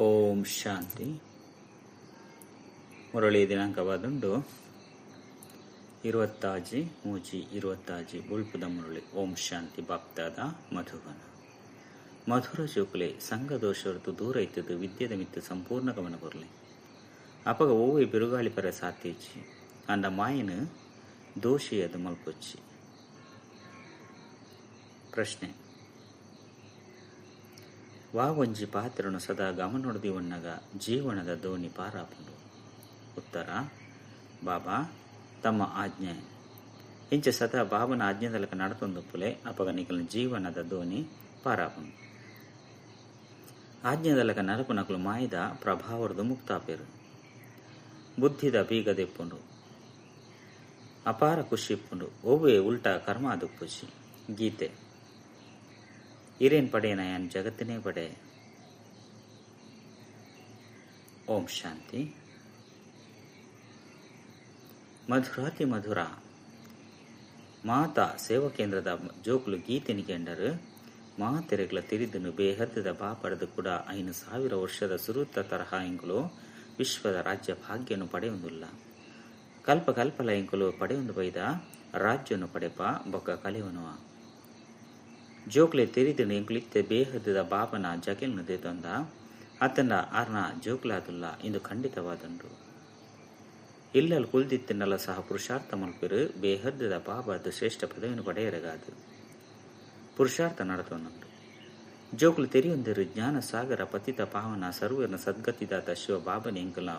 ಓಂ ಶಾಂತಿ. ಮುರಳಿ ದಿನಾಂಕವಾದುಂಡು 26-3-26 ಬುಳ್ಪುದ ಮುರಳಿ. ಓಂ ಶಾಂತಿ. ಬಾಪ್ತಾದ ಮಧುವನ. ಮಧುರ ಜೋಕುಲೆ ಸಂಘ ದೋಷರದು ದೂರ ಇತ್ತದು ವಿದ್ಯೆದ ಮಿತ್ತು ಸಂಪೂರ್ಣ ಗಮನ ಕೊರಲೆ. ಅಪಗ ಓವೆ ಬಿರುಗಾಳಿ ಪರ ಸಾತೇಚಿ ಅಂಡ ಮಾಯನು ದೋಷಿಯದು ಮಲ್ಪೊಚ್ಚಿ. ಪ್ರಶ್ನೆ: ವಾ ಒಂಜಿ ಪಾತ್ರನು ಸದಾ ಗಮನೊಡದಿವಣ್ಣಗ ಜೀವನದ ದೋಣಿ ಪಾರಾಪುಂಡು. ಉತ್ತರ: ಬಾಬಾ ತಮ್ಮ ಆಜ್ಞೆ ಇಂಚ ಸದಾ ಬಾಬನ ಆಜ್ಞೆದಲಕ ನಡತೊಂದುಪ್ಪುಲೆ ಅಪಗ ನಿಕಲ್ನ ಜೀವನದ ದೋಣಿ ಪಾರಾಪುಂಡು. ಆಜ್ಞೆದಲಕ ನಡಪುನಕುಲು ಮಾಯದ ಪ್ರಭಾವರದು ಮುಕ್ತಾಪೇರು. ಬುದ್ಧಿದ ಬೀಗದೆಪ್ಪುಂಡು, ಅಪಾರ ಖುಷಿ ಇಪ್ಪುಂಡು. ಒವ್ವೆ ಉಲ್ಟಾ ಕರ್ಮ ಅದುಪ್ಪುಜಿ. ಗೀತೆ: ಇರೇನ್ ಪಡೇನ ಯಾನ್ ಜಗತ್ತಿನೇ ಪಡೆ. ಓಂ ಶಾಂತಿ. ಮಧುರಾತಿ ಮಧುರ ಮಾತಾ ಸೇವಾ ಕೇಂದ್ರದ ಜೋಕುಲು ಗೀತೆನಿ ಕೆಂಡರು ಮಾತೆರೆಗ್ಲ ತಿರಿದನು ಬೇಹದ್ದದ ಬಾಪಡದು ಕೂಡ 5000 ವರ್ಷದ ಸುರುತ್ತ ತರಹ ಎಂಕುಲು ವಿಶ್ವದ ರಾಜ್ಯ ಭಾಗ್ಯನು ಪಡೆಯುವುದಿಲ್ಲ. ಕಲ್ಪ ಕಲ್ಪಲ ಎಂಕುಲು ಪಡೆಯೊಂದು ಬೈದ ರಾಜ್ಯನು ಪಡೆಪ ಬೊಕ್ಕ ಕಲಿವನುವ. ಜೋಕ್ಲೆ ತೆರಿದನು ಎಂಕುಲಿತ್ತೆ ಬೇಹದ್ದದ ಬಾಬನ ಜಗೆಲ್ನು ದೇತೊಂದ ಅತ್ತಂಡ ಆರ್ನ ಜೋಕ್ಲಾದುಲ್ಲ ಇಂದು ಖಂಡಿತವಾದುಂಡು. ಇಲ್ಲಲ್ ಕುಲ್ದಿತ್ತಿನಲ್ಲ ಸಹ ಪುರುಷಾರ್ಥ ಮಲ್ಪಿರು ಬೇಹದ್ದದ ಬಾಬಾದ ಶ್ರೇಷ್ಠ ಪದವಿಯನ್ನು ಪಡೆಯರಗಾದು ಪುರುಷಾರ್ಥ ನಡತೊಂದುಂಡು. ಜೋಕುಲು ತೆರಿಯೊಂದಿರು ಜ್ಞಾನ ಸಾಗರ ಪತಿತ ಪಾವನ ಸರ್ವನ ಸದ್ಗತಿದಾತ ಶಿವ ಬಾಬನ ಎಂಕುಲ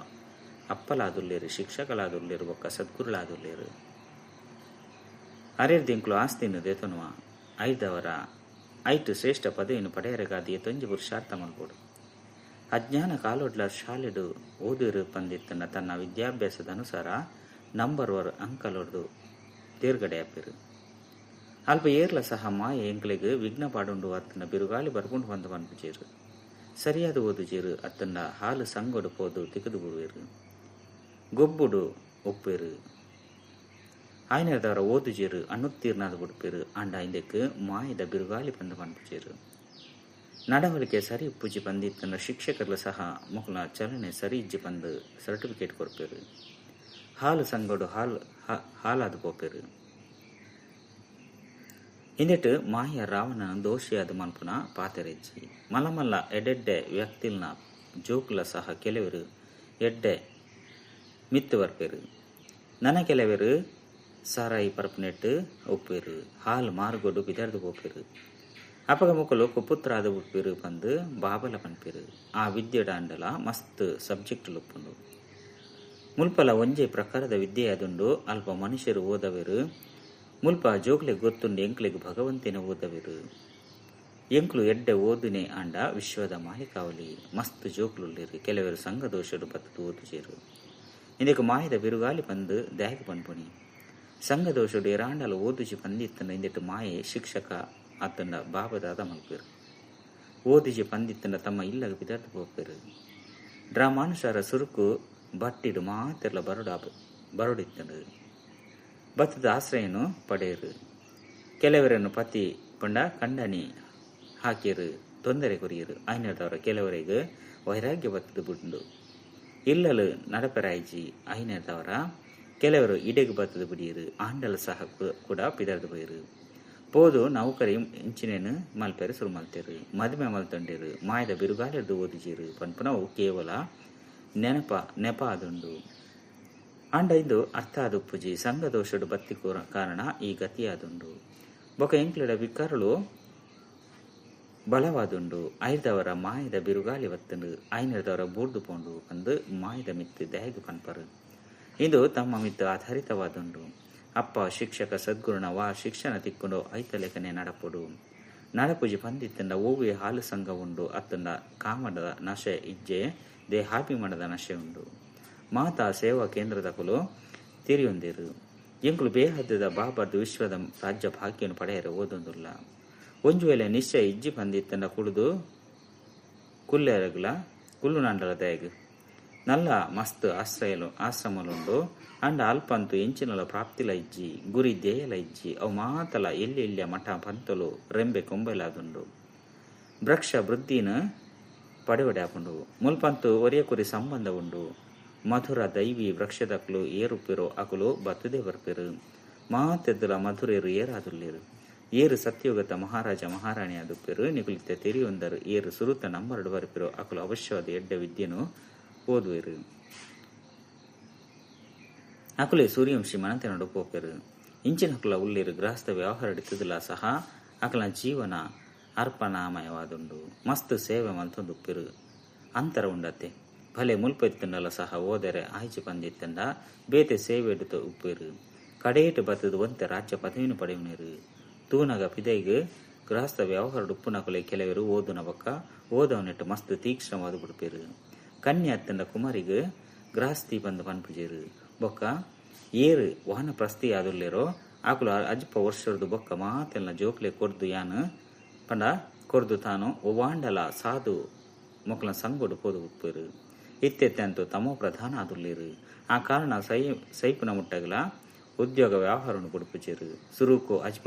ಅಪ್ಪಲಾದುಲ್ಲೇರು, ಶಿಕ್ಷಕಲಾದುಲ್ಲೇರು, ಬೊಕ್ಕ ಸದ್ಗುರುಳಾದುಲ್ಲೇರು. ಅರೆರ್ದು ಎಂಕುಲು ಆಸ್ತಿಯನ್ನು ದೇತೊನುವ ಐದವರ ಐಟು ಶ್ರೇಷ್ಠ ಪದವಿಯನ್ನು ಪಡೆಯರಗಾದ ತೊಂಜಿ ಪುರುಷಾರ್ಥ ಮಲ್ಪೋಡು. ಅಜ್ಞಾನ ಕಾಲೊಡ್ಲ ಶಾಲೆಡು ಓದಿರು ಪಂದಿತ್ತನ ತನ್ನ ವಿದ್ಯಾಭ್ಯಾಸದ ಅನುಸಾರ ನಂಬರ್ ವರ್ ಅಂಕಲೊಡ್ದು ತೇರ್ಗಡೆ ಅಪ್ಪಿರು. ಅಲ್ಪ ಏರ್ಲ ಸಹ ಮಾಯ ಎಂಕ್ಲೆಗ್ ವಿಘ್ನ ಪಾಡುಂಡು ಅತ್ತನ ಬಿರುಗಾಳಿ ಬರ್ಕೊಂಡು ಬಂದು ಪನ್ಪುಜೇರು. ಸರಿಯಾದ ಓದುಜೇರು ಅತ್ತನ ಹಾಲು ಸಂಗೊಡು ಪೋದು ತಿಕ್ಕದು ಬಿಡುವೆರು, ಗೊಬ್ಬುಡು ಒಪ್ಪೇರು. ಆಯ್ನದವರ ಓದುಜೇರು ಅಣ್ಣುತ್ತೀರ್ನಾದ ಬಿಡ್ಪೇರು. ಅಂಡ ಇಂದಕ್ಕೆ ಮಾಯದ ಬಿರುಗಾಳಿ ಬಂದು ಪನ್ಪುಜೇರು. ನಡವಳಿಕೆ ಸರಿ ಉಪ್ಪುಜಿ ಬಂದಿತ್ತನ ಶಿಕ್ಷಕರು ಸಹ ಮೊಕಲ ಚಲನೆ ಸರಿ ಇಜ್ಜಿ ಬಂದು ಸರ್ಟಿಫಿಕೇಟ್ ಕೊಡ್ಪೇರು. ಹಾಲು ಸಂಗಡು ಹಾಲು ಹಾಲಾದು ಪೋಪೇರು. ಹಿಂದೆಟ್ಟು ಮಾಯ ರಾವಣನ ದೋಷಿಯಾದ ಮನ್ಪುನ ಪಾತೆರೆಜ್ಜಿ. ಮಲಮಲ್ಲ ಎಡೆಡ್ಡೆ ವ್ಯಕ್ತಿಲ್ನ ಜೋಕುಲ ಸಹ ಕೆಲವರು ಎಡ್ಡೆ ಮಿತ್ತು ಬರ್ಪೇರು. ನನ ಕೆಲವರು ಸಾರಾಯಿ ಪರಪುನೆಟ್ಟು ಒಪ್ಪೇರು, ಹಾಲು ಮಾರುಗೊಡು ಬಿದರ್ದು ಪೋಪೇರು. ಅಪಗ ಮುಕ್ಕಲು ಕುಪುತ್ರಾದ ಉಪ್ಪಿರು ಬಂದು ಬಾಬಲ ಪನ್ಪಿರು. ಆ ವಿದ್ಯೆಡ ಅಂಡಲ ಮಸ್ತ್ ಸಬ್ಜೆಕ್ಟ್ ಲುಪ್ಪುಂಡು. ಮುಲ್ಪಲ ಒಂಜೆ ಪ್ರಕಾರದ ವಿದ್ಯೆ ಅದುಂಡು. ಅಲ್ಪ ಮನುಷ್ಯರು ಓದವೆರು. ಮುಲ್ಪ ಜೋಕ್ಲೆ ಗೊತ್ತುಂಡು ಎಂಕ್ಲೆಗ್ ಭಗವಂತಿನ ಓದವೆರು. ಎಂಕ್ಲು ಎಡ್ಡೆ ಓದುನೆ ಆಂಡ ವಿಶ್ವದ ಮಾಲಿಕಾವಲಿ. ಮಸ್ತ್ ಜೋಕ್ಲುಲ್ಲೇರು. ಕೆಲವರು ಸಂಘ ದೋಷಡು ಬತ್ತದು ಓದುಜೇರು. ಇಂದಕ್ಕೆ ಮಾಯದ ಬಿರುಗಾಲಿ ಬಂದು ದ್ಯಾಗ ಪನ್ಪುನಿ. ಸಂಘ ದೋಷಡು ಎರಾಂಡಲ ಓದುಜಿ ಪಂದಿತ್ತನ ಇಂದೆಟ್ಟು ಮಾಯೆ ಶಿಕ್ಷಕ ಅತ್ತಂಡ ಬಾಬದಾದ ಮಲ್ಪೇರು. ಓದಿಜಿ ಪಂದಿತ್ತಂಡ ತಮ್ಮ ಇಲ್ಲಗ ಬಿದರ್ದು ಪೋಪೇರು. ಡ್ರಾಮಾನುಸಾರ ಸುರುಕು ಬಟ್ಟಿಡು ಮಾತೆಲ್ಲ ಬರಡಿತ್ತಂಡು ಬತ್ತದ ಆಶ್ರಯನು ಪಡೆಯರು. ಕೆಲವರನ್ನು ಪತಿ ಪಂಡ ಕಂಡನಿ ಹಾಕಿರು, ತೊಂದರೆ ಕೊರಿಯರು. ಐನದವರ ಕೆಲವರಿಗೆ ವೈರಾಗ್ಯ ಬತ್ತದ ಬಿಂಡು ಇಲ್ಲಲು ನಡಪರಾಯ್ಜಿ. ಐನದವರ ಕೆಲವರು ಇಡೆಗೆ ಬತ್ತದ ಬಿಡಿಯರು. ಆಂಡಲ ಸಹ ಕೂಡ ಪಿದರ್ದು ಪೋಯರು. ಪೋದು ನೌಕರಿ ಇಂಚಿನೇನು ಮಲ್ಪೆರು ಸುರು ಮಲ್ತೇರು, ಮದುವೆ ಮಲ್ತೊಂಡೇರು. ಮಾಯದ ಬಿರುಗಾಲಿರ್ದು ಓದಿಜೇರು ಪನ್ಪುನವು ಕೇವಲ ನೆನಪ ನೆಪ ಅದುಂಡು. ಅಂಡ ಇಂದು ಅರ್ಥ ಆದುಪ್ಪುಜಿ. ಸಂಘ ದೋಷಡು ಬತ್ತಿ ಕಾರಣ ಈ ಗತಿಯಾದುಂಡು. ಬೊಕ ಎಂಕ್ಲೆಡ ವಿಕಾರಲು ಬಲವಾದುಂಡು. ಐದವರ ಮಾಯದ ಬಿರುಗಾಲಿ ಬತ್ತಂಡು ಐನದವರ ಬೂರ್ದು ಪೋಂಡು ಅಂದು ಮಾಯದ ಮಿತ್ತು ದ್ಯಾಗು ಪನ್ಪರು. ಇದು ತಮ್ಮ ಮಿತ್ತು ಆಧಾರಿತವಾದುಂಡು. ಅಪ್ಪ ಶಿಕ್ಷಕ ಸದ್ಗುರುನ ವಾ ಶಿಕ್ಷಣ ತಿಕ್ಕೊಂಡು ಐತ ಲೇಖನೆ ನಡಪುಡು. ನಡಪುಜಿ ಪಂದಿತ್ತಂಡ ಓವೆ ಹಾಲು ಸಂಘ ಉಂಡು ಅತ್ತಂಡ ಕಾಮದ ನಶೆ ಇಜ್ಜೆ ದೇಹಾಭಿಮಾನದ ನಶೆ ಉಂಡು. ಮಾತಾ ಸೇವಾ ಕೇಂದ್ರದ ಕುಲು ತಿರಿಯೊಂದಿರು. ಎಂಕುಲು ಬೇಹದ್ದದ ಬಾಬಾರ್ದು ವಿಶ್ವದ ರಾಜ್ಯ ಭಾಗ್ಯನು ಪಡೆಯರೆ ಓದೊಂದುಲ್ಲ. ಒಂಜು ವೇಳೆ ನಿಶ್ಚಯ ಇಜ್ಜಿ ಪಂದಿತ್ತಂಡ ಕುಡಿದು ಕುಲ್ಲೆರಗ್ಲ ಕುಲ್ಲು ನಾಂಡಲ ದಯಗ್ ನಲ್ಲ ಮಸ್ತ್ ಆಶ್ರಯಲು ಆಶ್ರಮಲುಂಡು. ಅಂಡ ಅಲ್ಪಂತು ಎಂಚಿನಲ ಪ್ರಾಪ್ತಿಲ ಇಜ್ಜಿ, ಗುರಿ ಧ್ಯೇಯಲ ಇಜ್ಜಿ. ಅವು ಮಾತಲ ಎಲ್ಲಿ ಎಲ್ಲಿಯ ಮಠ ಪಂತಲು ರೆಂಬೆ ಕೊಂಬೆಲಾದುಂಡು. ವೃಕ್ಷ ವೃದ್ಧಿನ ಪಡೆವಡೆ ಆಪುಂಡು. ಮುಲ್ಪಂತು ಒರಿಯ ಕುರಿ ಸಂಬಂಧ ಉಂಡು. ಮಧುರ ದೈವಿ ವೃಕ್ಷದಕ್ಲು ಏರುಪ್ಪಿರೋ ಅಕುಲು ಬತ್ತುದೇ ಬರ್ಪೆರು. ಮಾತೆದ್ದುಲ ಮಧುರೇರು ಏರಾದುಲ್ಲೇರು. ಏರು ಸತ್ಯೋಗತ ಮಹಾರಾಜ ಮಹಾರಾಣಿ ಆದುಪ್ಪೆರು. ನಿಕುಲಿತ್ತೆ ತೆರಿಯೊಂದರು ಏರು ಸುರುತ ನಂಬರಡು ಬರ್ಪಿರೋ ಅಕುಲು ಅವಶ್ಯವಾದ ಎಡ್ಡೆ ವಿದ್ಯೆನು ಓದುವೆರು. ಅಕುಲೆ ಸೂರ್ಯವಂಶಿ ಮನತೆನೊಡು ಪೋಪೆರು. ಇಂಚಿನಕುಲ ಉಲ್ಲೇರು ಗೃಹಸ್ಥ ವ್ಯವಹಾರ ಸಹ ಅಕಲ ಜೀವನ ಅರ್ಪಣಾಮಯವಾದುಂಡು. ಮಸ್ತ್ ಸೇವೆ ಮಲ್ತೊಂದುಪ್ಪೆರು. ಅಂತರ ಉಂಡತೆ ಭಲೆ ಮುಲ್ಪೆತ್ತಂಡಲ ಸಹ ಓದರೆ ಆಯ್ಚಿ ಪಂದಿತ್ತಂಡ ಬೇತೆ ಸೇವೆ ಎಡುತ್ತ ಉಪ್ಪೆರು. ಕಡೇಟು ಬತ್ತದು ಒಂತೆ ರಾಜ್ಯ ಪದವಿನ ಪಡೆಯುನೇರು. ತೂನಗ ಪಿದೈಗ್ ಗೃಹಸ್ಥ ವ್ಯವಹಾರ ಉಪ್ಪುನಕುಲೆ ಕೆಲವರು ಓದುನ ಬೊಕ್ಕ ಓದವನೆಟ್ಟು ಮಸ್ತ್ ತೀಕ್ಷ್ಣವಾದ ಬಿಡ್ಪೇರು. ಕನ್ಯೆ ಅತ್ತಂಡ ಕುಮಾರಿಗ್ ಗೃಹಸ್ಥಿ ಬಂದು ಪನ್ಪುಜೇರು. ಬೊಕ್ಕ ಏರು ವಾಹನ ಪ್ರಸ್ತಿ ಆದುಲ್ಲೇರೋ ಆಕುಲು ಅಜ್ಪ ವರ್ಷದ ಬೊಕ್ಕ ಮಾತೆಲ್ಲ ಜೋಕ್ಲೆ ಕೊರ್ದು ಯಾನು ಪಂಡ ಕೊರ್ದು ತಾನು ಒವಾಂಡಲ ಸಾಧು ಮೊಕ್ಕಲ ಸಂಗೊಡು ಪೋದು ಉಪ್ಪೇರು. ಇತ್ತೆತ್ತಂತೂ ತಮೋ ಪ್ರಧಾನ ಆದುಲ್ಲೇರು. ಆ ಕಾರಣ ಸೈಪುನ ಮುಟ್ಟಗಲ ಉದ್ಯೋಗ ವ್ಯವಹಾರವನ್ನು ಕೊಡುಪುಚೇರು. ಸುರುಕು ಅಜ್ಪ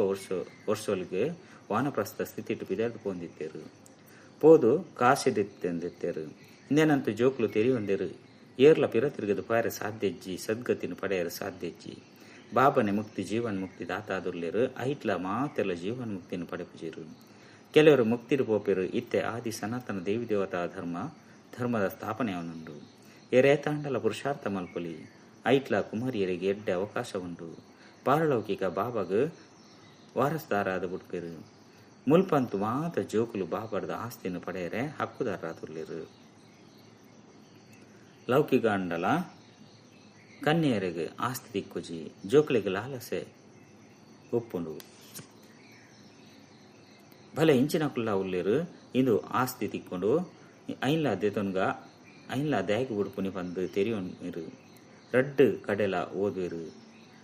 ವರ್ಷೊಲಿಗೆ ವಾನಪ್ರಸ್ಥ ಸ್ಥಿತಿಟ್ಟು ಪಿದಾರ್ದು ಪೋಂದಿತ್ತೇರು. ಪೋದು ಕಾಸಿಡಿತ್ತೆಂದಿತ್ತೇರು. ಇಂದೇನಂತೂ ಜೋಕ್ಲು ತೆರಿಯೊಂದೇರು. ಏರ್ಲ ಪಿರ ತಿರುಗದು ಪಾರೆ ಸಾಧ್ಯಜ್ಜಿ, ಸದ್ಗತಿನ ಪಡೆಯರು ಸಾಧ್ಯಜ್ಜಿ. ಬಾಬನೆ ಮುಕ್ತಿ ಜೀವನ್ ಮುಕ್ತಿ ದಾತಾದುಲ್ಲೇರು. ಐಟ್ಲ ಮಾತೆಲ್ಲ ಜೀವನ್ ಮುಕ್ತಿನ ಪಡೆಪುಜೇರು. ಕೆಲವರು ಮುಕ್ತಿರು ಪೋಪೆರು. ಇತ್ತೆ ಆದಿ ಸನಾತನ ದೇವಿ ದೇವತಾ ಧರ್ಮದ ಸ್ಥಾಪನೆಯವನುಂಡು. ಎರೇತಾಂಡಲ ಪುರುಷಾರ್ಥ ಮಲ್ಪೊಲಿ. ಐಟ್ಲ ಕುಮಾರಿಯರಿಗೆ ಎಡ್ಡೆ ಅವಕಾಶ ಉಂಡು. ಪಾರಲೌಕಿಕ ಬಾಬಾಗ ವಾರಸ್ದಾರಾದ ಬುಡ್ಪೆರು. ಮುಲ್ಪಂತು ಮಾತ ಜೋಕುಲು ಬಾಬಾರ್ದ ಆಸ್ತಿಯನ್ನು ಪಡೆಯರೆ ಹಕ್ಕುದಾರರಾದುಲ್ಲೇರು. ಲೌಕಿಕ ಅಂಡಲ ಕನ್ಯೆಯರಿಗೆ ಆಸ್ತಿ ದಿಕ್ಕುಜಿ. ಜೋಕುಲಿಗೆ ಲಾಲಸೆ ಉಪ್ಪುಂಡು. ಭಲೆ ಇಂಚಿನಕುಲ್ಲ ಉಲ್ಲೇರು ಇಂದು ಆಸ್ತಿ ತಿಕ್ಕೊಂಡು ಐನ್ಲ ದೆತೊನ್ಗ ಐನ್ಲ ದ್ಯಾಗ ಬುಡ್ಪುನಿ ಪಂದು ತೆರಿಯೊನ್ರು. ರಡ್ಡು ಕಡೆಲ ಓದುವೆರು.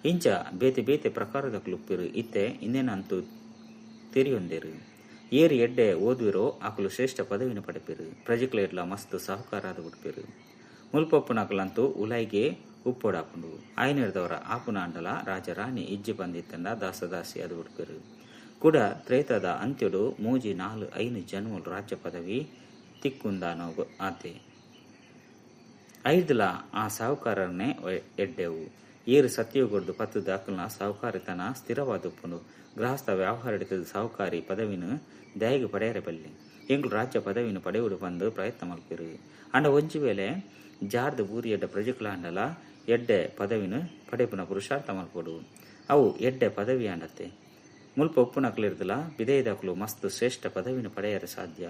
ಇಂಚ ಬೇತೆ ಬೇತೆ ಪ್ರಕಾರದ ಕ್ಲುಪ್ಪಿರು. ಇತ್ತೆ ಇನ್ನೇನಂತೂ ತೆರಿಯೊಂದೇರು. ಏರು ಎಡ್ಡೆ ಓದುವಿರೋ ಆಕಲು ಶ್ರೇಷ್ಠ ಪದವಿನ ಪಡೆಪಿರು. ಪ್ರಜೆಕ್ಲೇಟ್ಲ ಮಸ್ತ್ ಸಹಕಾರಾದ ಬಿಡ್ಪಿರು. ಮುಲ್ಪಪ್ಪುನಕಲಂತೂ ಉಲಾಯಿಗೆ ಉಪ್ಪೊಡಾಪುಂಡು. ಆಯ್ನಿರ್ದವರ ಆಪುನ ಅಂಡಲ ರಾಜರಾಣಿ ಇಜ್ಜಿ ಬಂದಿತ್ತಂಡ ದಾಸದಾಸಿ ಅದು ಬಿಡ್ಪಿರು. ಕೂಡ ತ್ರೇತದ ಅಂತ್ಯಡು 3 4 5 ಜನ್ಮಲು ರಾಜ್ಯ ಪದವಿ ತಿಕ್ಕುಂದಾನೋ ಆತೆ. ಐದ್ಲ ಆ ಸಾಹುಕಾರನ್ನೇ ಎಡ್ಡೆವು. ಏರು ಸತ್ಯಗೊಡ್ದು ಪತ್ತು ದಾಖಲ್ನ ಸಾಹುಕಾರಿತನ ಸ್ಥಿರವಾದುಪ್ಪುಂಡು. ಗೃಹಸ್ಥ ವ್ಯವಹಾರ ಸಾಹುಕಾರಿ ಪದವಿನ ದಯಗೆ ಪಡೆಯರೆ ಬಲ್ಲಿ. ಎಂಗ್ಳು ರಾಜ್ಯ ಪದವಿನ ಪಡೆಯುಡು ಬಂದು ಪ್ರಯತ್ನ ಮಲ್ಪಿರು. ಅಂಡ ಒಂಜಿ ವೇಳೆ ಜಾರ್ದ ಬೂರಿ ಎಡ್ಡ ಪ್ರಜೆಕುಲ ಅಂಡಲ ಎಡ್ಡೆ ಪದವಿನ ಪಡೆಪುನ ಪುರುಷಾರ್ಥ ಮಲ್ಪೊಡು. ಅವು ಎಡ್ಡೆ ಪದವಿ ಅಂಡತ್ತೆ. ಮುಲ್ಪ ಉಪ್ಪುನಕ್ಲಿರ್ದಲ ಬಿದೇದಕ್ಲು ಮಸ್ತ್ ಶ್ರೇಷ್ಠ ಪದವಿನ ಪಡೆಯರೆ ಸಾಧ್ಯ.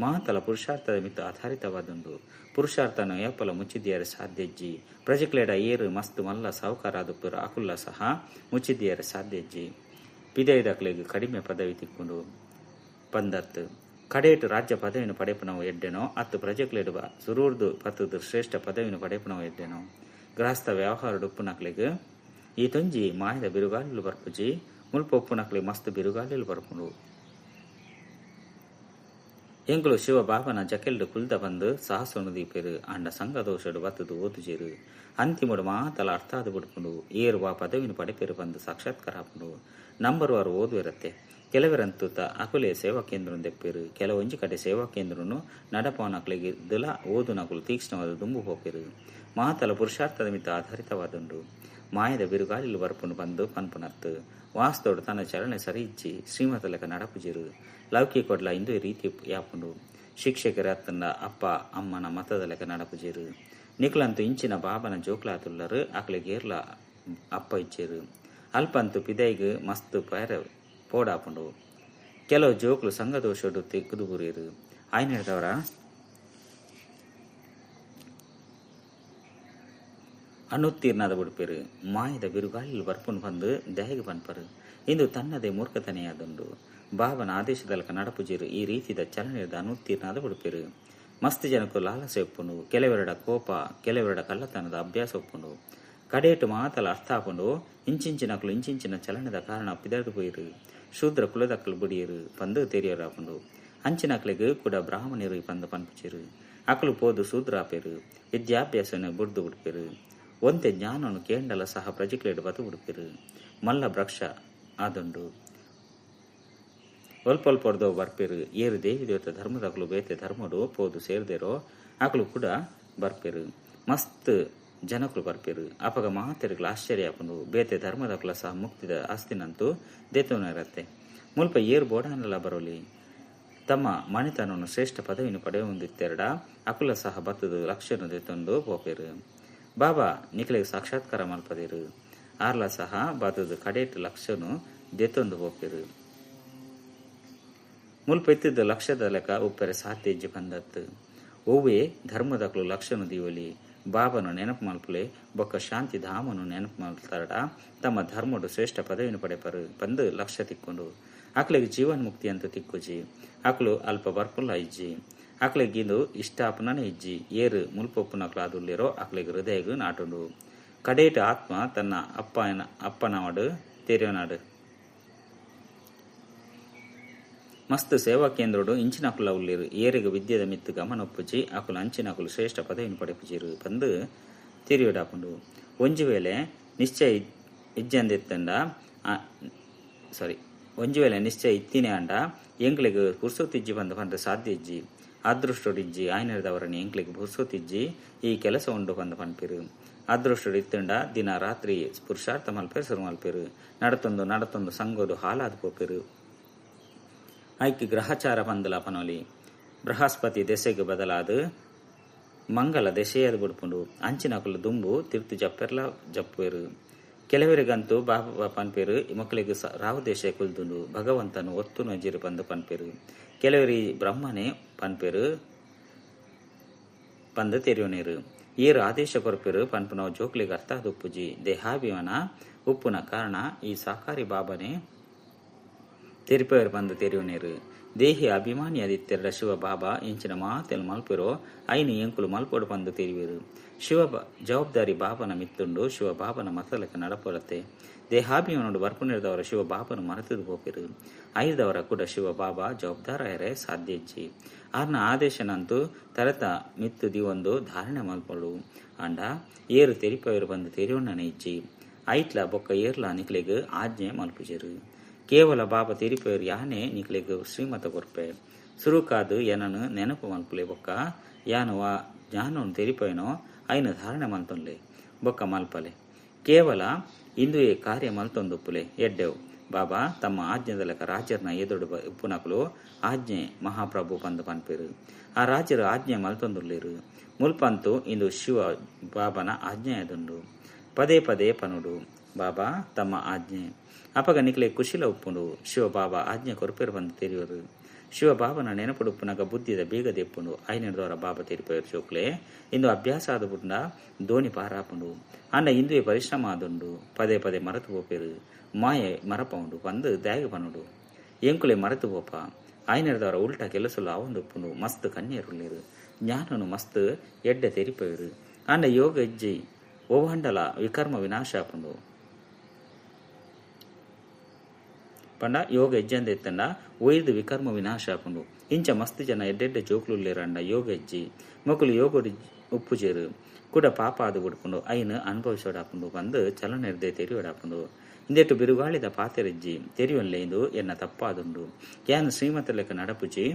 ಮಾತಲ ಪುರುಷಾರ್ಥದ ಮಿತ್ತು ಆಧಾರಿತವಾದುಂಡು. ಪುರುಷಾರ್ಥನ ಏಪಲ ಮುಚ್ಚಿದ್ಯರೆ ಸಾಧ್ಯಜ್ಜಿ. ಪ್ರಜೆಕ್ಲೇಡ ಏರು ಮಸ್ತ್ ಮಲ್ಲ ಸಾಹುಕಾರಾದುಪ್ಪುರ ಅಕುಲ್ಲ ಸಹ ಮುಚ್ಚಿದ್ಯರೆ ಸಾಧ್ಯಜ್ಜಿ. ಪಿದೈದಕ್ಲೆಗ್ ಕಡಿಮೆ ಪದವಿ ತಿಕ್ಕೊಂಡು ಪಂದತ್ತು. ಕಡೇಟು ರಾಜ್ಯ ಪದವಿನ ಪಡೆಪುನವು ಎಡ್ಡೆನೋ ಅತ್ತು ಪ್ರಜೆಕ್ಲೇಡುವ ಸುರೂರ್ದು ಪತ್ತದು ಶ್ರೇಷ್ಠ ಪದವಿನ ಪಡೆಪುನವು ಎಡ್ಡೆನೋ. ಗೃಹಸ್ಥ ವ್ಯವಹಾರ ಉಪ್ಪುನಕ್ಲೆಗ್ ಈ ತೊಂಜಿ ಮಾಯದ ಬಿರುಗಾಲಿಲು ಬರ್ಪುಜಿ. ಮುಲ್ಪ ಉಪ್ಪುನಕ್ಲೆ ಮಸ್ತ್ ಬಿರುಗಾಲಿಲು ಬರ್ಪುಂಡು. ಎಂಕುಲು ಶಿವ ಬಾಬನ ಜಕೆಲ್ಡು ಕುಲ್ದ ಬಂದು ಸಾಹಸನು ದೀಪೆರು. ಅಂಡ ಸಂಘ ದೋಷಡು ಬತ್ತದು ಓದುಜೇರು. ಅಂತಿಮಡು ಮಾತಲ ಅರ್ಥಾದ ಬಿಡ್ಪುಂಡು. ಏರು ವಾ ಪದವಿನ ಪಡೆಪೆರು ಬಂದು ಸಾಕ್ಷಾತ್ಕಾರ ಆಪುಂಡು. ನಂಬರ್ ವಾರು ಓದುವಿರತ್ತೆ. ಕೆಲವರಂತೂ ಅಕುಲೆ ಸೇವಾ ಕೇಂದ್ರ ದೆಪ್ಪೇರು. ಕೆಲವೊಂಜಿ ಕಡೆ ಸೇವಾ ಕೇಂದ್ರನು ನಡಪವನಕ್ಲೆಗೆ ದುಲ ಓದುನಕುಲು ತೀಕ್ಷ್ಣವಾದ ದುಂಬು ಹೋಪೆರು. ಮಾತಲ ಪುರುಷಾರ್ಥದ ಮಿತ್ತ ಆಧಾರಿತವಾದುಂಡು. ಮಾಯದ ಬಿರುಗಾಲಿಲು ಬರ್ಪುನು ಬಂದು ಪನ್ಪುನತ್ತು. ವಾಸ್ತೋಡು ತನ್ನ ಚಲನೆ ಸರಿ ಇಜ್ಜಿ. ಶ್ರೀಮತಲಕ ನಡಪುಜಿರು. ಲೌಕಿಕೊಡ್ಲ ಇಂದು ರೀತಿ ಯಾಪುಂಡು. ಶಿಕ್ಷಕರ ಅತ್ತಂಡ ಅಪ್ಪ ಅಮ್ಮನ ಮತದ ಲೆಕ್ಕ ನಡಪುಜಿರು. ನಿಕ್ಲಂತೂ ಇಂಚಿನ ಬಾಬನ ಜೋಕ್ಲಾತುಲ್ಲರು ಅಕ್ಲೆಗೇರ್ಲ ಅಪ್ಪ ಇಚ್ಚೇರು. ಅಲ್ಪಂತು ಪಿದೈಗ್ ಮಸ್ತ್ ಪೇರ ಪೋಡಾಪುಂಡು. ಕೆಲವು ಜೋಕ್ಲು ಸಂಘದೋಷಡು ತೆಗ್ದು ಬುರಿಯರು. ಆಯ್ನ ಹೇಳ್ದವರ ಅನುತ್ತೀರ್ಣದ ಬಿಡ್ಪೇರು. ಮಾಯದ ಬಿರುಗಾಳಿಲು ಬರ್ಪುನ್ ಬಂದು ದಯಗೆ ಪನ್ಪರು. ಇಂದು ತನ್ನದೇ ಮೂರ್ಖತನೆಯಾದುಂಡು. ಬಾಬನ ಆದೇಶದಲ್ಕ ನಡಪುಜಿರು. ಈ ರೀತಿದ ಚಲನೆದ ಅನುತ್ತೀರ್ಣದ ಬಿಡ್ಪೇರು. ಮಸ್ತ್ ಜನಕ್ಕೂ ಲಾಲಸೆ ಒಪ್ಪುಂಡು. ಕೆಲವೆರಡ ಕೋಪ, ಕೆಲವೆರಡ ಕಳ್ಳತನದ ಅಭ್ಯಾಸ ಒಪ್ಪುಂಡು. ಕಡೇಟು ಮಾತಲ ಅರ್ಥ ಆಪುಂಡು. ಇಂಚಿಂಚಿನಕ್ಲು ಇಂಚಿಂಚಿನ ಚಲನೆದ ಕಾರಣ ಪಿದರ್ದು ಪೋಯಿರು. ಶೂದ್ರ ಕುಲದಕ್ಕಲು ಬುಡಿಯರು ಪಂದು ತೆರಿಯರಾಪುಂಡು. ಅಂಚಿನಕ್ಲೆಗ್ ಕೂಡ ಬ್ರಾಹ್ಮಣರು ಪಂದು ಪನ್ಪುಚಿರು. ಅಕಲು ಪೋದು ಶೂದ್ರಾಪೇರು. ವಿದ್ಯಾಭ್ಯಾಸನ ಬುಡ್ದು ಬಿಡ್ಪೇರು. ಒಂತೆ ಜ್ಞಾನನು ಕೇಂಡಲ ಸಹ ಪ್ರಜೆಕ್ಲೇಡು ಬತು ಬಿಡ್ಪೇರು. ಮಲ್ಲ ಭ್ರಕ್ಷ ಆದುಂಡು. ಒಲ್ಪೊಲ್ಪೊರ್ದೋ ಬರ್ಪೆರು. ಏರು ದೇವಿ ದೇವತ ಧರ್ಮದಕುಲು ಬೇತೆ ಧರ್ಮಡು ಪೋದು ಸೇರ್ದೇರೋ ಅಕುಲು ಕೂಡ ಬರ್ಪೆರು. ಮಸ್ತ್ ಜನಕುಲು ಬರ್ಪೆರು. ಅಪಗ ಮಾತೆರುಗ್ಲ ಆಶ್ಚರ್ಯ ಆಪುಂಡು. ಬೇತೆ ಧರ್ಮದಕುಲ ಸಹ ಮುಕ್ತಿದ ಆಸ್ತಿನಂತೂ ದೇತೋನರತ್ತೆ. ಮುಲ್ಪ ಏರು ಬೋಡಾನಲ ಬರೋಲಿ. ತಮ್ಮ ಮಣಿತನನ್ನು ಶ್ರೇಷ್ಠ ಪದವಿಯನ್ನು ಪಡೆಯುವಂದಿತ್ತೆರಡ ಅಕುಲ ಸಹ ಬತ್ತದು ಲಕ್ಷ್ಯನು ದೆತ್ತೊಂದು ಪೋಪೆರು. ಬಾಬಾ ನಿಕಲೆಗ್ ಸಾಕ್ಷಾತ್ಕಾರ ಮಲ್ಪದೇರು. ಆರ್ಲ ಸಹ ಬತ್ತದು ಕಡೇಟ್ ಲಕ್ಷ್ಯನು ದೆತ್ತೊಂದು ಪೋಪೆರು. ಮುಲ್ಪ ಇತ್ತಿದ್ದ ಲಕ್ಷ್ಯದ ಲೆಕ್ಕ ಉಪ್ಪೆರೆ ಸಾಧ್ಯ ಇಜ್ಜಿ ಪಂದತ್ತು. ಒವ್ವೇ ಧರ್ಮದಕುಲು ಲಕ್ಷ್ಯನು ದೀವಲಿ. ಬಾಬನು ನೆನಪು ಮಲ್ಪುಲೆ ಬೊಕ್ಕ ಶಾಂತಿ ಧಾಮನು ನೆನಪು ಮಲ್ತಾರಡ ತಮ್ಮ ಧರ್ಮಡು ಶ್ರೇಷ್ಠ ಪದವಿಯನ್ನು ಪಡೆಪರು ಪಂದು ಲಕ್ಷ್ಯ ತಿಕ್ಕೊಂಡು. ಆಕಲಿಗೆ ಜೀವನ್ ಮುಕ್ತಿ ಅಂತ ತಿಕ್ಕುಜಿ. ಆಕಲು ಅಲ್ಪ ಬರ್ಪುಲ್ಲ ಇಜ್ಜಿ. ಆಕಲಿಗೆ ಇದು ಇಷ್ಟಾಪನೇ ಇಜ್ಜಿ. ಏರು ಮುಲ್ಪೊಪ್ಪುನಕ್ಲು ಆದುಲ್ಲೇರೋ ಆಕಲಿಗೆ ಹೃದಯಗು ನಾಟುಂಡು. ಕಡೇಟ ಆತ್ಮ ತನ್ನ ಅಪ್ಪನವಾಡು ತೇರಿಯೋನಾಡು. ಮಸ್ತ್ ಸೇವಾ ಕೇಂದ್ರಡು ಇಂಚಿನಕುಲ ಉಲ್ಲೇರು. ಏರಿಗೆ ವಿದ್ಯೆದ ಮಿತ್ತು ಗಮನ ಒಪ್ಪುಜಿ. ಆಕುಲು ಅಂಚಿನಕುಲು ಶ್ರೇಷ್ಠ ಪದವಿಯನ್ನು ಪಡೆಪುಜಿರು ಪಂದು ತಿರಿಯೋಡಾಪುಂಡು. ಒಂಜಿ ವೇಳೆ ನಿಶ್ಚಯ ಇಜ್ಜಂದಿತ್ತಂಡ ಸಾರಿ ಒಂಜಿ ವೇಳೆ ನಿಶ್ಚಯ ಇತ್ತಿನೇ ಅಂಡ ಎಂಕ್ಲೆಗ್ ಪುರ್ಸೊತ್ತಿಜ್ಜಿ ಪಂದ್ ಪಂಡ ಸಾಧ್ಯ ಇಜ್ಜಿ. ಅದೃಷ್ಟೊಡಿಜ್ಜಿ ಆಯ್ನದವರನ್ನು ಎಂಕ್ಲೆಗ್ ಪುರ್ಸೊತ್ತಿಜ್ಜಿ ಈ ಕೆಲಸ ಉಂಡು ಪಂದ್ ಪನ್ಪಿರು. ಅದೃಷ್ಟೊಡು ಇತ್ತಂಡ ದಿನ ರಾತ್ರಿ ಪುರುಷಾರ್ಥ ಮಲ್ಪೇರು ಸುರು ಮಲ್ಪೇರು. ನಡತೊಂದು ನಡತೊಂದು ಸಂಗೋದು ಹಾಲಾದ್ ಪೋಪೆರು. ಐಕ್ ಗ್ರಹಚಾರ ಪಂದಲ ಪನೊಲಿ. ಬೃಹಸ್ಪತಿ ದೆಸೆಗೆ ಬದಲಾದ ಮಂಗಲ ದೆಸೆಯದು ಬುಡ್ಪುಂಡು. ಅಂಚಿನಕುಲು ದುಂಬು ತಿರ್ತು ಜಪ್ಪೆರ್ಲ ಜಪ್ಪುವೆರು. ಕೆಲವರಿಗಂತೂ ಬಾಬಾ ಪನ್ಪೇರು ಮಕ್ಕಳಿಗೆ ರಾವು ದೇಶ ಕುಲ್ದುಂಡು ಭಗವಂತನು ಒತ್ತು ನಜಿರು ಪಂದು ಪನ್ಪೇರು. ಕೆಲವರಿ ಬ್ರಹ್ಮನೇ ಪನ್ಪೇರು ಪಂದು ತೆರಿಯೋನೇರು. ಏರು ಆದೇಶ ಕೊರ್ಪೇರು ಪನ್ಪುನವು ಜೋಕ್ಲಿಗೆ ಅರ್ಥ ಉಪ್ಪುಜಿ. ದೇಹಾಭಿಮಾನ ಉಪ್ಪುನ ಕಾರಣ ಈ ಸಾಕಾರಿ ಬಾಬನೇ ತೆರಿಪೇರು ಪಂದು ತೆರಿಯೋನೇರು. ದೇಹಿ ಅಭಿಮಾನಿ ಅದಿತ್ತೆರಡ ಶಿವ ಬಾಬಾ ಇಂಚಿನ ಮಾತೆಲ್ ಮಲ್ಪೆರೋ ಐನು ಎಂಕುಲು ಮಲ್ಪೊಡು ಪಂದು ತೆರಿವೇರು. ಶಿವ ಜವಾಬ್ದಾರಿ ಬಾಬನ ಮಿತ್ತುಂಡು. ಶಿವ ಬಾಬನ ಮತಲಕ್ಕೆ ನಡಪೊರತೆ. ದೇಹಾಭಿಮಾನೋಡು ಬರ್ಪುನಿರ್ದವರ ಶಿವ ಬಾಬನು ಮರೆತದು ಪೋಪಿರು. ಐದವರ ಕೂಡ ಶಿವ ಬಾಬಾ ಜವಾಬ್ದಾರ ಸಾಧ್ಯ ಇಜ್ಜಿ. ಆರ್ನ ಆದೇಶನಂತೂ ತರತ ಮಿತ್ತು ದಿವೊಂದು ಧಾರಣೆ ಮಲ್ಪೊಡು. ಅಂಡ ಏರು ತೆರಿಪೇರು ಬಂದು ತೆರಿಯೋಣ್ಣನೆ ಇಜ್ಜಿ. ಐಟ್ಲ ಬೊಕ್ಕ ಏರ್ಲ ನಿಕ್ಲೆಗ್ ಆಜ್ಞೆ ಮಲ್ಪುಜೆರು. ಕೇವಲ ಬಾಬಾ ತೆರಿಪೇರು ಯಾನೆ ನಿಕ್ಲೆಗ್ ಶ್ರೀಮತ ಕೊರ್ಪೆ. ಸುರುಕಾದು ಏನನು ನೆನಪು ಮಲ್ಪುಲೆ ಬೊಕ್ಕ ಯಾನು ಆ ಜ್ಞಾನವನ್ನು ತೆರಿಪೇನೋ ಐನ ಧಾರಣೆ ಮಲ್ತೊನ್ಲೆ ಬೊಕ್ಕ ಮಲ್ಪಲೆ. ಕೇವಲ ಇಂದುಯೇ ಕಾರ್ಯ ಮಲ್ತೊಂದುಪ್ಪುಲೆ ಎಡ್ಡೆವು. ಬಾಬಾ ತಮ್ಮ ಆಜ್ಞೆದಲಕ ರಾಜರ್ನ ಎದುರು ಉಪ್ಪುನಕುಲು ಆಜ್ಞೆ ಮಹಾಪ್ರಭು ಪಂದು ಪನ್ಪೇರು. ಆ ರಾಜರು ಆಜ್ಞೆ ಮಲ್ತೊಂದುಲ್ಲೇರು. ಮುಲ್ಪಂತು ಇಂದು ಶಿವ ಬಾಬನ ಆಜ್ಞೆ ಅದುಂಡು. ಪದೇ ಪದೇ ಪನುಡು ಬಾಬಾ ತಮ್ಮ ಆಜ್ಞೆ. ಅಪಗ ನಿಕ್ಲೆ ಕುಶಿಲ ಉಪ್ಪುಂಡು. ಶಿವ ಬಾಬಾ ಆಜ್ಞೆ ಕೊರ್ಪೇರು ಬಂದು ತೆರಿಯೋರು. ಶಿವ ಬಾಬನ ನೆನಪುಡುಪ್ಪುನಗ ಬುದ್ಧಿದ ಬೇಗ ದೆಪ್ಪುಂಡು. ಐನದವರ ಬಾಬಾ ತೆರಿಪೇರು ಚೋಕ್ಲೆ ಇಂದು ಅಭ್ಯಾಸ ಆದ ಬುಂಡ ದೋಣಿ ಪಾರಾಪುಂಡು. ಅಂಡ ಇಂದುವೆ ಪರಿಶ್ರಮ ಆದುಂಡು. ಪದೇ ಪದೇ ಮರೆತು ಪೋಪೇರು. ಮಾಯೆ ಮರಪೌಂಡು ಬಂದು ದ್ಯಾಗ ಪನುಡು. ಎಂಕುಲೆ ಮರೆತು ಪೋಪ. ಐನದವರ ಉಲ್ಟಾ ಕೆಲಸಲು ಅವಂದುಪ್ಪುಂಡು. ಮಸ್ತ್ ಕನ್ಯರುಳ್ಳೇರು. ಜ್ಞಾನನು ಮಸ್ತ್ ಎಡ್ಡೆ ತೆರಿಪೇರು. ಅಂಡ ಯೋಗ ಇಜ್ಜಿ ಓವಾಂಡಲ ವಿಕರ್ಮ ವಿನಾಶ ಆಪುಂಡು. ಪಂಡ ಯೋಗ ಹೆಜ್ಜೆಂದ ಎತ್ತಂಡ ಒಯ್ದು ವಿಕರ್ಮ ವಿನಾಶ ಆಪುಂಡು. ಇಂಚ ಮಸ್ತ್ ಜನ ಎಡ್ಡೆಡ್ಡೆ ಜೋಕ್ಲುಲ್ಲೇರಂಡ ಯೋಗ ಹೆಜ್ಜಿ. ಮಕ್ಕಳು ಯೋಗಡು ಉಪ್ಪುಜೇರು ಕೂಡ ಪಾಪ ಆದು ಬಿಡ್ಪುಂಡು. ಐನು ಅನುಭವಿಸೋಡಾಪುಂಡು ಬಂದು ಚಲನೆರ್ದೆ ತೆರಿಯೋಡಾಪುಂಡು. ಇಂದೆಟ್ಟು ಬಿರುಗಾಳಿದ ಪಾತೆರೆಜ್ಜಿ ತೆರಿಯೊನ್ಲೆ ಇಂದು ಎನ್ನ ತಪ್ಪಾದುಂಡು. ಯಾನು ಶ್ರೀಮತ ಲೆಕ್ಕ ನಡಪುಜಿ.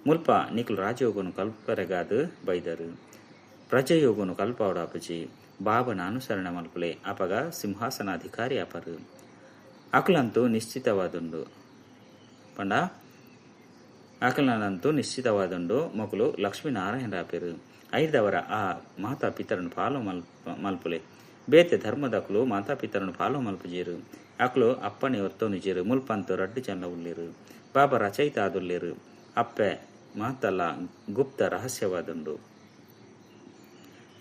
ಮುಲ್ಪ ನಿಕ್ಲು ರಾಜಯೋಗನು ಕಲ್ಪರೆಗಾದು ಬೈದರು. ಪ್ರಜಯೋಗನು ಕಲ್ಪವಡಾಪುಜಿ. ಬಾಬನ ಅನುಸರಣೆ ಮಲ್ಪುಲೆ ಅಪಗ ಸಿಂಹಾಸನಾಧಿಕಾರಿ ಅಪರು. ಅಕಲಂತೂ ನಿಶ್ಚಿತವಾದುಂಡು. ಪಂಡ ಅಕಲನಂತೂ ನಿಶ್ಚಿತವಾದುಂಡು. ಮಕ್ಕಳು ಲಕ್ಷ್ಮೀನಾರಾಯಣರಾಪೇರು. ಐದವರ ಆ ಮಾತಾ ಪಿತರನ್ನು ಫಾಲೋ ಮಲ್ಪುಲೆ. ಬೇತೆ ಧರ್ಮದಕಲು ಮಾತಾ ಪಿತರನ್ನು ಫಾಲೋ ಮಲ್ಪುಜೇರು. ಅಕಲು ಅಪ್ಪಣೆ ಒತ್ತೊನುಜೇರು. ಮುಲ್ಪಂತು ರಡ್ಡು ಜನ ಉಲ್ಲೇರು. ಬಾಬಾ ರಚಯಿತ ಆದುಲ್ಲೇರು. ಅಪ್ಪೆ ಮಾತಲ್ಲ ಗುಪ್ತ ರಹಸ್ಯವಾದುಂಡು.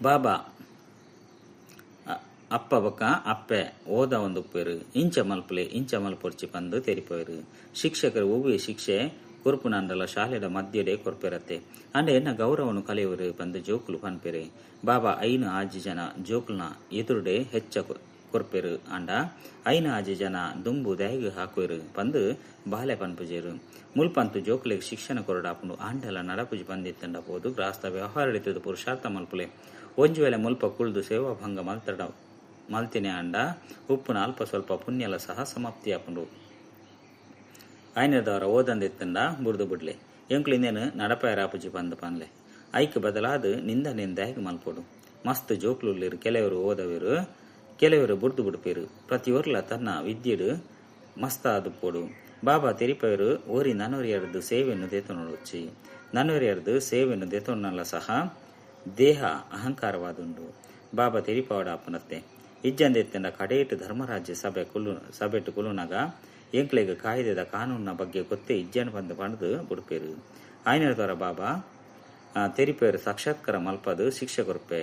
ಬಾಬಾ ಅಪ್ಪ ಬೊಕ್ಕ ಅಪ್ಪೆ ಓದ ಒಂದು ಉಪ್ಪೇರು. ಇಂಚ ಮಲ್ಪುಲೆ ಇಂಚ ಮಲ್ಪೊರ್ಚಿ ಪಂದು ತೆರಿಪೋಯರು. ಶಿಕ್ಷಕರು ಒವ್ವೆ ಶಿಕ್ಷೆ ಕೊರ್ಪುನಂಡಲ ಶಾಲೆದ ಮಧ್ಯಡೆ ಕೊರ್ಪೆರತ್ತೆ. ಅಂಡ ಎನ್ನ ಗೌರವನು ಕಲಿಯವರು ಪಂದು ಜೋಕುಲು ಪನ್ಪೆರೆ. ಬಾಬಾ ಐನು ಆಜಿ ಜನ ಜೋಕುಲ್ನ ಎದುರುಡೆ ಹೆಚ್ಚ ಕೊರ್ಪೆರು. ಅಂಡ ಐನು ಆಜಿ ಜನ ದುಂಬು ದ್ಯಾಗು ಹಾಕುವೆರು ಪಂದು ಬಾಲೆ ಪನ್ಪುಜೇರು. ಮುಲ್ಪಂತು ಜೋಕುಲೆಗ್ ಶಿಕ್ಷಣ ಕೊರಡಾಪುಂಡು. ಆಂಡಲ ನಡಪುಜಿ ಪಂದಿತ್ತಂಡ ಪೋದು ಗ್ರಾಸ್ತ ವ್ಯವಹಾರ ಪುರುಷಾರ್ಥ ಮಲ್ಪುಲೆ. ಒಂಜಿ ವೇಳೆ ಮುಲ್ಪ ಕುಳ್ದು ಸೇವಾ ಭಂಗ ಮಲ್ತಡ ಮಲ್ತಿನೆ ಅಂಡ ಉಪ್ಪುನ ಅಲ್ಪ ಸ್ವಲ್ಪ ಪುಣ್ಯಲ ಸಹ ಸಮಾಪ್ತಿಯಾಪುಂಡು. ಆಯ್ನೆದವರ ಓದಂದಿತ್ತಂಡ ಬುಡ್ದು ಬುಡ್ಲೆ. ಎಂಕ್ಲು ಇಂದೇನು ನಡಪಾಯರ ಆಪುಜಿ ಪಂದ್ ಪನ್ಲೆ. ಐಕ್ ಬದಲಾದ್ ನಿಂದ ನಿಂದಾಯಗ್ ಮಲ್ಪೊಡು. ಮಸ್ತ್ ಜೋಕ್ಲುಲ್ಲೆರ್, ಕೆಲವರು ಓದವೆರು, ಕೆಲವರು ಬುಡ್ದು ಬುಡ್ಪೆರು. ಪ್ರತಿಯೊರ್ಲ ತನ್ನ ವಿದ್ಯೆಡ್ ಮಸ್ತಾದುಪ್ಪೊಡು. ಬಾಬಾ ತೆರಿಪವೆರು ಒರಿ ನನೊರಿಯರ್ದ್ ಸೇವೆಯನ್ನು ದೆತೊನೊಡೊಚ್ಚಿ. ನನೊರಿಯರ್ದ್ ಸೇವೆಯನ್ನು ದೆತೊನಲ ಸಹ ದೇಹ ಅಹಂಕಾರವಾದುಂಡು. ಬಾಬಾ ತೆರಿಪಾವಡಾಪುನತ್ತೆ. ಇಜ್ಜಂದೆತ್ತಂಡ ಕಡೇಟ್ ಧರ್ಮರಾಜ್ಯ ಸಭೆ ಕುಲ್ಲು ಸಭೆಟ್ ಕುಲ್ಲುನಗ ಎಂಕ್ಲೆಗ್ ಕಾಯ್ದೆದ ಕಾನೂನಿನ ಬಗ್ಗೆ ಗೊತ್ತೇ ಇಜ್ಜಂಡ್ ಪಂದ್ ಪಂಡ್ದ್ ಬುಡ್ಪೆರ್. ಆಯ್ನೆರ್ದವರ ಬಾಬಾ ತೆರಿಪೆರ್ ಸಾಕ್ಷಾತ್ಕಾರ ಮಲ್ಪದ್ ಶಿಕ್ಷೆ ಕೊರ್ಪೆ.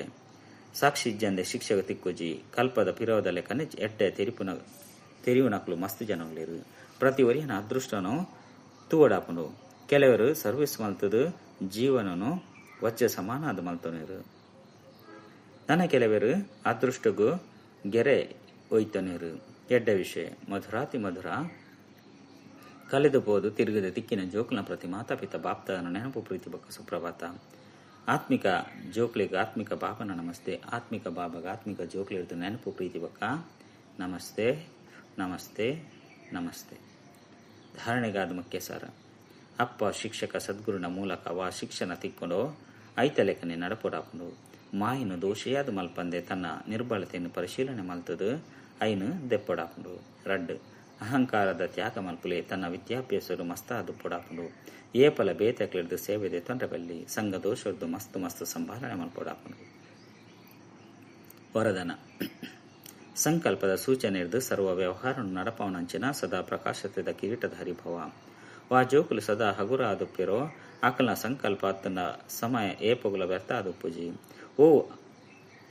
ಸಾಕ್ಷಿ ಇಜ್ಜಂದೆ ಶಿಕ್ಷೆಗ್ ತಿಕ್ಕುಜಿ. ಕಲ್ಪದ ಪಿರವುದ ಲೆಕ್ಕನೆ ಎಡ್ಡೆ ತೆರಿಪುನ ತೆರಿಯುನಕುಲು ಮಸ್ತ್ ಜನ ಉಲ್ಲೆರ್. ಪ್ರತಿ ಒರಿಯನ ಅದೃಷ್ಟನು ತೂವೊಡಾಪುಂಡು. ಕೆಲವರು ಸರ್ವಿಸ್ ಮಲ್ತುದು ಜೀವನನು ವಜ್ಜ ಸಮಾನಾದ್ ಮಲ್ತೊನೆರ್. ನನ ಕೆಲವೆರ್ ಅದೃಷ್ಟಗ್ ಗೆರೆ ಒಯ್ತೊನೆರ್. ಎಡ್ಡೆ ವಿಷಯ ಮಧುರಾತಿ ಮಧುರ ಕಲೆದು ಪೋದು ತಿರುಗದ ತಿಕ್ಕಿನ ಜೋಕುಲ್ನ ಪ್ರತಿ ಮಾತಾಪಿತ ಬಾಪ್ತಾದನ ನೆನಪು ಪ್ರೀತಿ ಬೊಕ್ಕ ಸುಪ್ರಭಾತ. ಆತ್ಮಿಕ ಜೋಕ್ಲೆಗ್ ಆತ್ಮಿಕ ಬಾಬನ ನಮಸ್ತೆ. ಆತ್ಮಿಕ ಬಾಬಾಗ ಆತ್ಮಿಕ ಜೋಕ್ಲೆರ್ದ್ ನೆನಪು ಪ್ರೀತಿ ಬೊಕ್ಕ ನಮಸ್ತೆ ನಮಸ್ತೆ ನಮಸ್ತೆ. ಧಾರಣೆಗಾದ ಮುಖ್ಯ ಸಾರ. ಅಪ್ಪ ಶಿಕ್ಷಕ ಸದ್ಗುರುನ ಮೂಲಕ ವಾ ಶಿಕ್ಷಣ ತಿಕ್ಕೊಂಡೋ ಐತ ಲೆಕ್ಕನೆ ನಡಪೊಡಾಪುಂಡು. ಮಾಯಿನ ದೋಷಿಯಾದ್ ಮಲ್ಪಂದೆ ತನ್ನ ನಿರ್ಬಲತೆಯನ್ನು ಪರಿಶೀಲನೆ ಮಲ್ತುದು ಐನ್ ದೆಪ್ಪೊಡಾಪುಂಡು. ರಡ್ಡ್ ಅಹಂಕಾರದ ತ್ಯಾಗ ಮಲ್ಪುಲೆ ತನ್ನ ವಿದ್ಯಾಭ್ಯಾಸಡ್ ಮಸ್ತಾದ್ ಉಪ್ಪೊಡಾಪುಂಡು. ಏಪಲ ಬೇತೆಕ್ಲೆರ್ದ್ ಸೇವೆ ದೆತೊನ್ರೆ ಬಲ್ಲಿ. ಸಂಘ ದೋಷರ್ದ್ ಮಸ್ತ್ ಮಸ್ತ್ ಸಂಭಾಲನೆ ಮಲ್ಪೊಡಾಪುಂಡು. ವರದಾನ ಸಂಕಲ್ಪದ ಸೂಚನೆರ್ದ್ ಸರ್ವ ವ್ಯವಹಾರನ್ ನಡಪಾವುನಂಚಿನ ಸದಾ ಪ್ರಕಾಶತೆದ ಕಿರೀಟಧಾರಿ ಭವ. ವಾ ಜೋಕುಲು ಸದಾ ಹಗುರ ಆದುಪ್ಪೆರೋ ಅಕಲ್ನ ಸಂಕಲ್ಪ ಅತ್ತ್ಂಡ ಸಮಯ ಏಪೊಗುಲ ವ್ಯರ್ಥ ಆದುಪ್ಪುಜಿ. ಒವು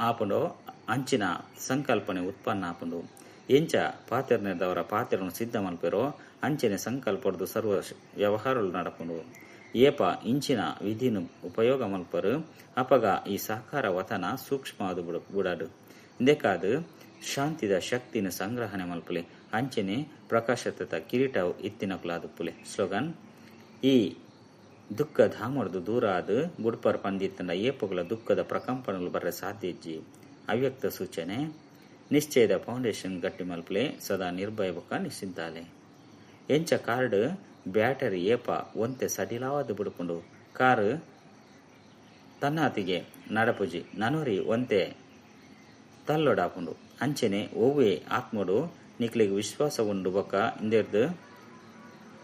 ಆಪುಂಡೋ ಅಂಚಿನ ಸಂಕಲ್ಪನೆ ಉತ್ಪನ್ನ ಆಪುಂಡು. ಎಂಚ ಪಾತೆರ್ನೆದವರ ಪಾತೆರೊನು ಸಿದ್ಧ ಮಲ್ಪೆರೋ ಅಂಚನೆ ಸಂಕಲ್ಪೊಡ್ದು ಸರ್ವ ವ್ಯವಹಾರೊಲು ನಡಪುಂಡು. ಏಪ ಇಂಚಿನ ವಿಧಿನ್ ಉಪಯೋಗ ಮಲ್ಪರ್ ಅಪಗ ಈ ಸಾಕಾರ ವತನ ಸೂಕ್ಷ್ಮ ಆದ್ ಬುಡಡ್. ಇಂದೆಕಾದ್ ಶಾಂತಿದ ಶಕ್ತಿನ್ ಸಂಗ್ರಹಣೆ ಮಲ್ಪುಲೆ ಅಂಚನೆ ಪ್ರಕಾಶತೆತ ಕಿರೀಟ ಇತ್ತಿನಕುಲಾದುಪ್ಪುಲೆ. ಸ್ಲೋಗನ್ ಈ ದುಃಖ ಧಾಮೊಡ್ದು ದೂರ ಆದ್ ಬುಡ್ಪರ್ ಪಂದಿತ್ತ್ಂಡ ಏಪೊಗುಲ ದುಃಖದ ಪ್ರಕಂಪನೊಲು ಬರ್ರೆ ಸಾಧ್ಯ ಇಜ್ಜಿ. ಅವ್ಯಕ್ತ ಸೂಚನೆ ನಿಶ್ಚಯದ ಫೌಂಡೇಶನ್ ಗಟ್ಟಿ ಮಲ್ಪುಲೆ ಸದಾ ನಿರ್ಭಯ ಬೊಕ್ಕ ನಿಶ್ಚಿಂತಾಲೆ. ಎಂಚ ಕಾರ್ಡ್ ಬ್ಯಾಟರಿ ಏಪ ಒಂತೆ ಸಡಿಲವಾದ್ ಬುಡ್ಪುಂಡು ಕಾರ್ ತನ್ನಾತಿಗೆ ನಡಪುಜಿ ನನೊರಿ ಒಂತೆ ತಲ್ಲೊಡಾಪುಂಡು. ಅಂಚನೆ ಒವ್ವೇ ಆತ್ಮೊಡು ನಿಕ್ಲೆಗ್ ವಿಶ್ವಾಸ ಉಂಡು ಬೊಕ್ಕ ಇಂದೆರ್ದ್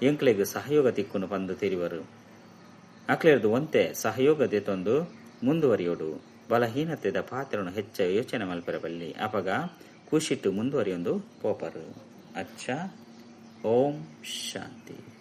ಎಂಕ್ಲೆಗ್ ಸಹಯೋಗ ತಿಕ್ಕುಂಡು ಪಂದ್ ತೆರಿವರು. ಅಕ್ಲೆರ್ದ್ ಒಂತೆ ಸಹಯೋಗ ದೆತೊಂದು ಮುಂದುವರಿಯೊಡು. ಬಲಹೀನತೆದ ಪಾತೆರೊನು ಹೆಚ್ಚ ಯೋಚನೆ ಮಲ್ಪೆರೆ ಬಲ್ಲಿ. ಅಪಗ ಖುಷಿಟ್ ಮುಂದುವರಿಯೊಂದು ಪೋಪರ್. ಅಚ್ಚ ಓಂ ಶಾಂತಿ.